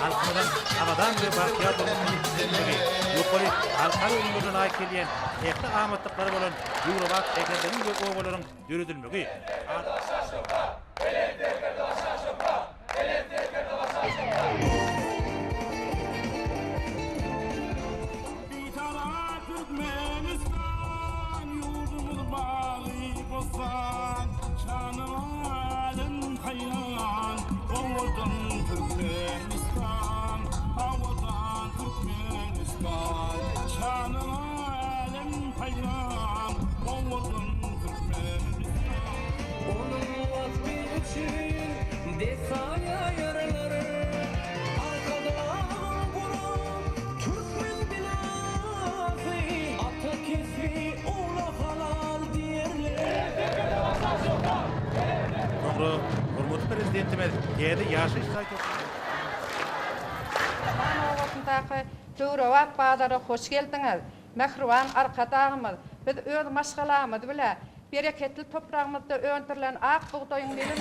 Halkymyzyň abadan we bagtyýar durmuşyny üpjün etmegi, ýokary halkara ülňülerine laýyk gelýän ähli amatlyklary bolan döwrebap şäherleriň we obalaryň döredilmegi, Bitarap Türkmenistan ýurdumyz bagy-bossan, Şanyňa älem haýran, owadan Türkmenistan, Abadan Türkmenistan, Şanyňa älem haýran, owadan Türkmenistan. Onuň waspy üçin dessan ýaýarlar. Arkadagyň guran türkmen binasy, Ata kesbi ogla halal diýerler. Soňra hormatly Prezidentimiz täze ýaşaýyş jaý toplumynyň Daban obasyndaky döwrebap bazara hoş geldiňiz! Mähriban Arkadagymyz, biz öz maşgalamyz bile bereketli topragymyzda öndürilen ak bugdaýyň mele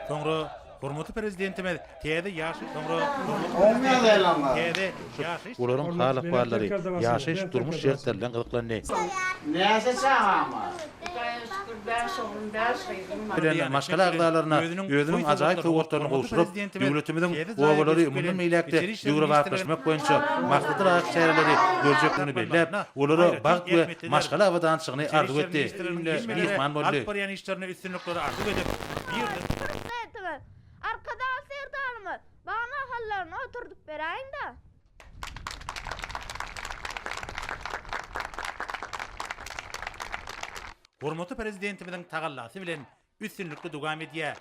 Soňra hormatly Prezidentimiz täze ýaşaýyş Soňra hormatly Prezidentimiz täze ýaşaýyş Olaryň hal-ahwallary, ýaşaýyş-durmuş şertleri bilen gyzyklandy. Näçe çagaň bar? Hudaýa şükür, bäş oglum, bäş gyzym bar. Bilen maşgala agzalaryna özüniň ajaýyp sowgatlaryny gowşuryp, döwletimiziň obalary mundan beýläk-de döwrebaplaşmak boýunça maksada laýyk çäreleri görjekdigini belläp, olara bagt we maşgala abadançylygyny arzuw etdi. Myhman boldy. Prezidentimiz Arkadag Serdarymyz bag nahallaryny oturdyp beräýiň-dä. Hormatly Prezidentimiziň tagallasy bilen üstünlikli dowam edýär.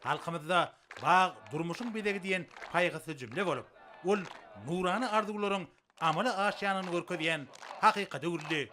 Halkymyzda Bag, durmuşyň bezegi diýen paýhasly jümle bolup, ol nurana arzuwlaryň amala aşýanyny görkezýän hakykata öwrüldi.